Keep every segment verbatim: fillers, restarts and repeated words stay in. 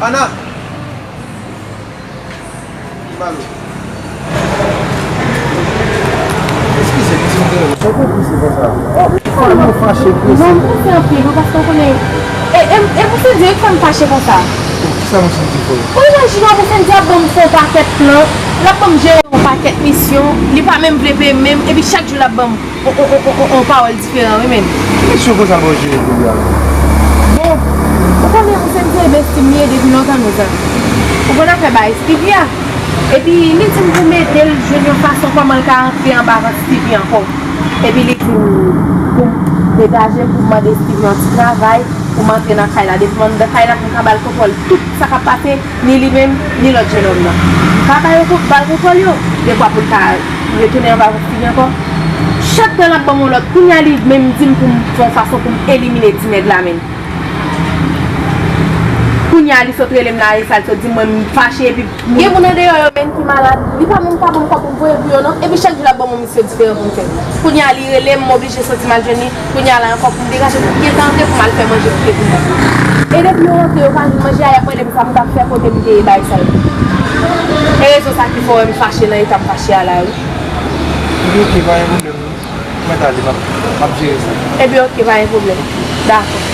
Ana! Malo. Eskize m si m deranj ou. Sa w pran prese konsa? Oh, fò nou fache prese. Non, m prese anpil, wi, paske w konnen. E, e, e pou Sendy wi k fè m fache konsa. Oh, kisa Monsendy fè w? Ou imajine w, Monsendy ap ban m fon pakèt plan, l ap ban m jere yon pakèt misyon, li pa menm vle peye m menm, epi chak jou l ap ban m on, on, on, on, on, on pawòl diferan, wi, menn. Ki misyon konsa l ba w jere pou li a? Bon, ou konnen Monsendy se besti m ye depi lontan, nou zanmi. Ou konn afè bagay Stevie a? Epi li di m pou m ede l jwenn yon fason kòman l ka antre anba vant Stevie ankò. Epi li di m pou m degaje m, pou m mande Stevie yon ti travay, pou m antre nan kay la. Depi m anndan kay la, pou m ka ba l kontwòl tout sa k ap pase, ni li menm, ni lòt jennonm nan. M ka ba yo, ba l kontwòl yo, dekwa pou l ka retounen anba vant Stevie ankò. Chak tan l ap ban m yon lòd, kounye a li menm di m pou m fè yon fason pou m elimine ti nèg la menm. Kounye a li sot rele m la, e sa l sot di m, mwen m fache, epi gen moun andeyò yo menm ki malad, li pa menm ka ban m kòb pou m voye pou yo non, epi chak jou l ap ban m yon misyon diferan pou m fè. Kounye a li rele m, m oblije soti m al jwenn li, kounye a la ankò pou m degaje pou m gentan antre pou m al fè manje pou tèt mwen. E depi yo rantre yo pa jwenn manje a, y ap mande m sa m t ap fè, kote m te ye, bagay sa yo. E rezon sa ki fè w wè m fache nan eta m fache a la wi. Ebyen oke, pa gen pwoblèm non. Mwen t ale, m ap, m ap jere sa. Ebyen oke, pa gen pwoblèm. Dakò.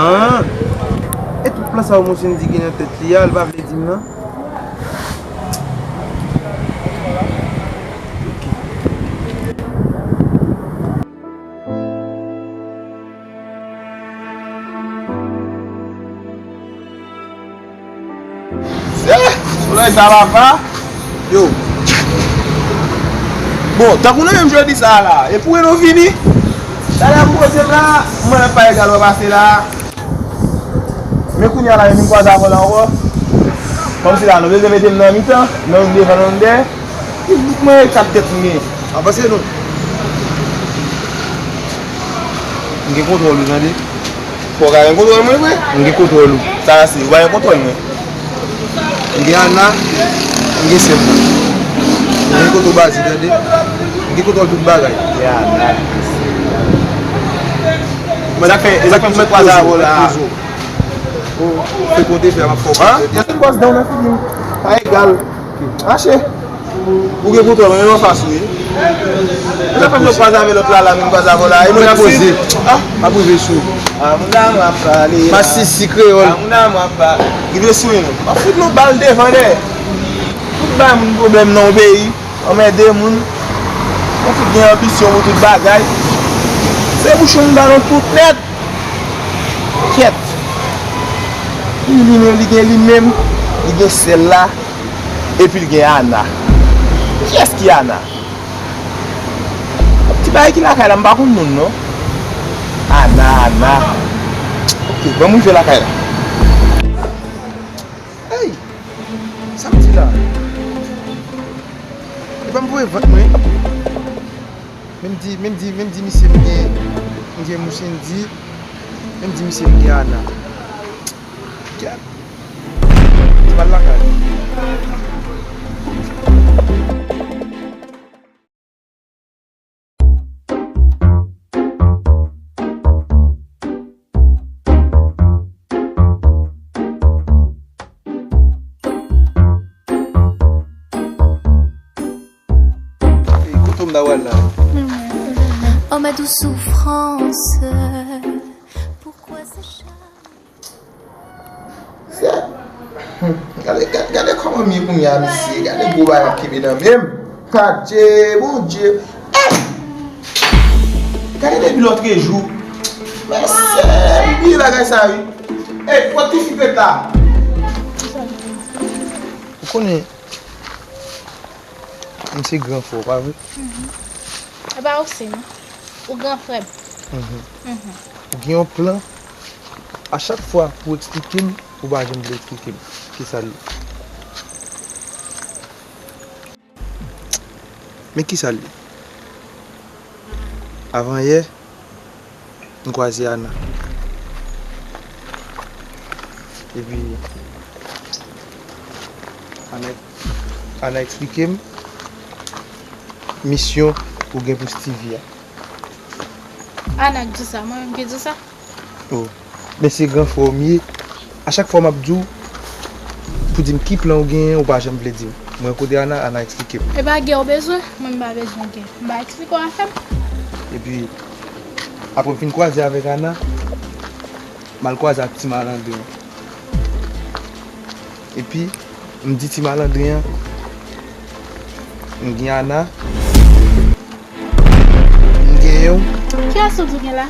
Ah! E tout plan sa yo Monsendy gen nan tèt li a, l pa vle di m nan? Ok. Eh, solèy sa papa. Yo. Bon, tankou nou menm jodi sa a la, e pou nou vini. Talè m poze m la, mwen menm pa egal wè pase la. Men kounye a la, menm kwaze avè w la ankò. Kòmsi la, nou bezwen mete m nan mitan, nan youn devan, nan youn dèyè. Ki bout mwen e kat tèt m gen? Avanse non. M gen kontwòl ou, tande. Fò w ka gen kontwòl mwen vre? M gen kontwòl ou. Sa se, ou pa gen kontwòl mwen. M gen Ana, m gen sè m nan. M gen kontwòl Bazi, tande. M gen kontwòl tout bagay. Gen Ana. Sa k fè, sa k fè m sot kwaze avè w la. Ou fè konte fè m ap fè w konte. An? Yon sèl bòs dan w nan figi m. Pa egal. Mache. Ou gen kontwòl mwen, menm anfas ou ye. Ou ta fè m kwaze avè lòt la, la, menm kwaze avè w la. E mwen ap poze. Ah, m ap rive sou. A moun a m ap pale la. Masisi kreyòl. A moun a m ap pa. Rive sou mwen. M ap fout nou bal devan dèyè. Fout bay moun pwoblèm nan yon peyi. Anmède moun. Mwen fout gen anbisyon pou tout bagay. Se bouch yon moun ba nou tout nèt. Kèt. Li, li menm, li gen li menm. Li gen sè l la. Epi l gen Ana. Kiyès ki Ana? Ti bagay ki lakay la, m pa konn moun non. Ana, Ana. Ok, ban m rive lakay la. Ey! Sa m di la? Epa m voye vant mwen. Men m di, men m di, men m di misye m gen, m gen Monsendy. Men m di misye m gen Ana. Gad. Ti bal lakay. Kote w m ta pral la? Oh ma douce souffrance, pourquoi ce chat? Sè, gade, gade, gade kòman m ye kounye a, mesye. Gade gwo bagay m ap kenbe nan men m. Adje, Bondye. Eh! Gade depi lòtrejou. Mesye, m bliye bagay sa, wi. Ey, kot tifi k ret la? Ou konnen, m se gran frè w, pa vre? Mhm. E pa ou se, non. Ou gran frè m. Mhm. Mhm. Ou gen yon plan. A chak fwa pou w eksplike m, ou pa janm vle eksplike m. Kisa l ye? Men kisa l ye? Avanyè, m kwaze Ana. Epi, Ana, Ana eksplike m misyon ou gen pou Steevy a. Ana k di sa, mwen menm ki di sa? Oh. Men se gran frè w m ye. A chak fwa m ap di w pou di m ki plan w genyen, ou pa janm vle di m. Mwen rankontre Ana, Ana eksplike m. E pa gè w bezwen, mwen m pa bezwen gè. M pa eksplike w afè m. Epi, apre m fin kwaze avèk Ana, m al kwaze ak ti malandren. Epi, m di ti malandren an, m gen Ana, m genyen w. Kiyès ou di w gen la?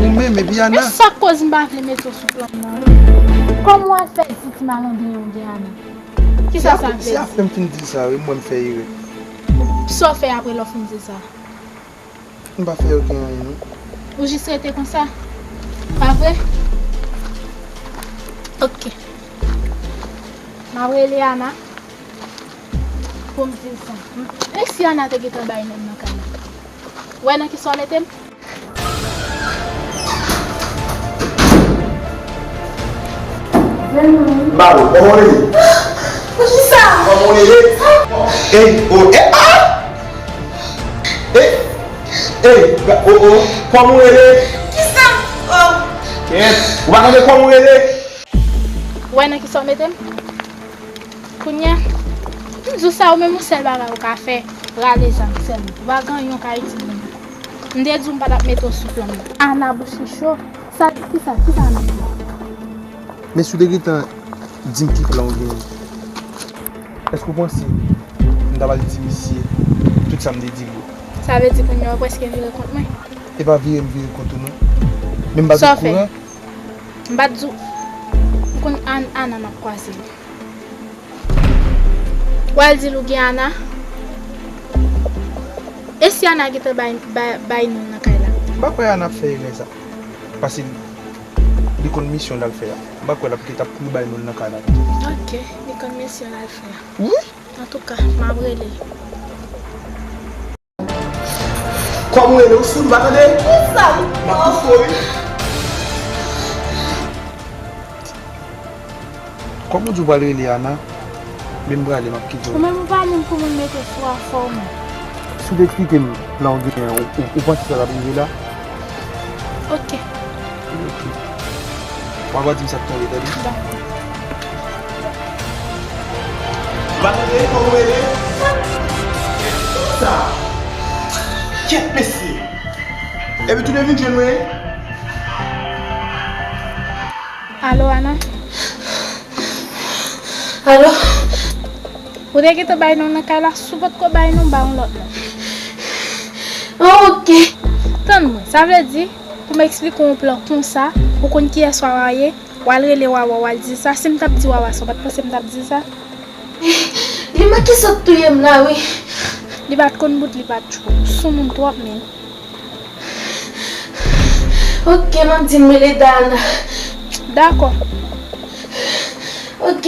Ou menm, epi Ana. Men sa k koz m pa vle mete w sou plan m nan. Kòman w al fè di ti malandren an w gen Ana? Kisa sa vle di? Se apre m fin di l sa, wi, m wè m fè erè. Kisa w fè apre lè w fin di l sa? M pa fè okenn anyen, non. Ou jis rete konsa? Pa vre? Ok. M ap rele Ana pou m di l sa. E si Ana te gentan bay non m nan kay la? Ou wè nan kisa w mete m? Ba ou, kòman w rele? Poukisa? Kòman w rele? Ey, o, e, a! Ey, ey, ba, o, o, kòman w rele? Kisa? O. Kèt, ou pa tande kòman w rele? Ou wè nan kisa w mete m? Kounye a, m di w sa, ou menm yon sèl bagay ou ka fè, rale zam sèlman. Ou pa gen anyen ou ka itil pou mwen. M te di w m pa t ap mete w sou plan m nan. Ana bouch li cho. Sa, kisa, kisa Ana di? Men si w te gentan di m ki plan w genyen, èske w panse m ta pral di misye tout sa m te di l yo? Sa vle di kounye a w prèske vire kont mwen? E pa vire m vire kont ou non. Men m pa t okouran. M pa t di w. M konn An-, Ana m ap kwaze. W al di l ou gen Ana? E si Ana gentan bay, bay, bay non nan kay la? M pa kwè Ana ap fè erè sa. Paske li konn misyon l al fè a. M pa kwè l ap, t ap kouri bay non nan kay la. Ok, li konn misyon l al fè a. Wi. Antouka, m ap rele l. Kòman w rele? Ou soud, ou pa tande? Kisa? M ap toufe w, wi. Kòman w di w pral rele Ana? Men m prale, m ap kite w. Ou menm ou pa moun pou moun mete sou afè w menm. Si w te eksplike m plan w genyen, ou, ou, ou panse sa t ap rive la? Ok. Ok. W a di m sa k tonbe, tande? Dakò. Ou pa tande kòman w rele? Sa. Kèt, mesye. Epi tou de vin jwenn mwen. Alo, Ana? Alo? Ou te gentan bay non nan kay la, si w potko bay non, ba yon lòt non. Oh, ok. Tann mwen, sa vle di, pou m eksplike w yon plan konsa, ou konn kiyès Wawa ye, w al rele Wawa, w al di sa, si m t ap di Wawa sa, w pa t panse m t ap di sa? Li manke sot touye m la, wi. Li pa t konn bout, li pa t tchou. Ou soumoun twòp, men. Ok, m ap di l m rele Dana. Dakò. Ok.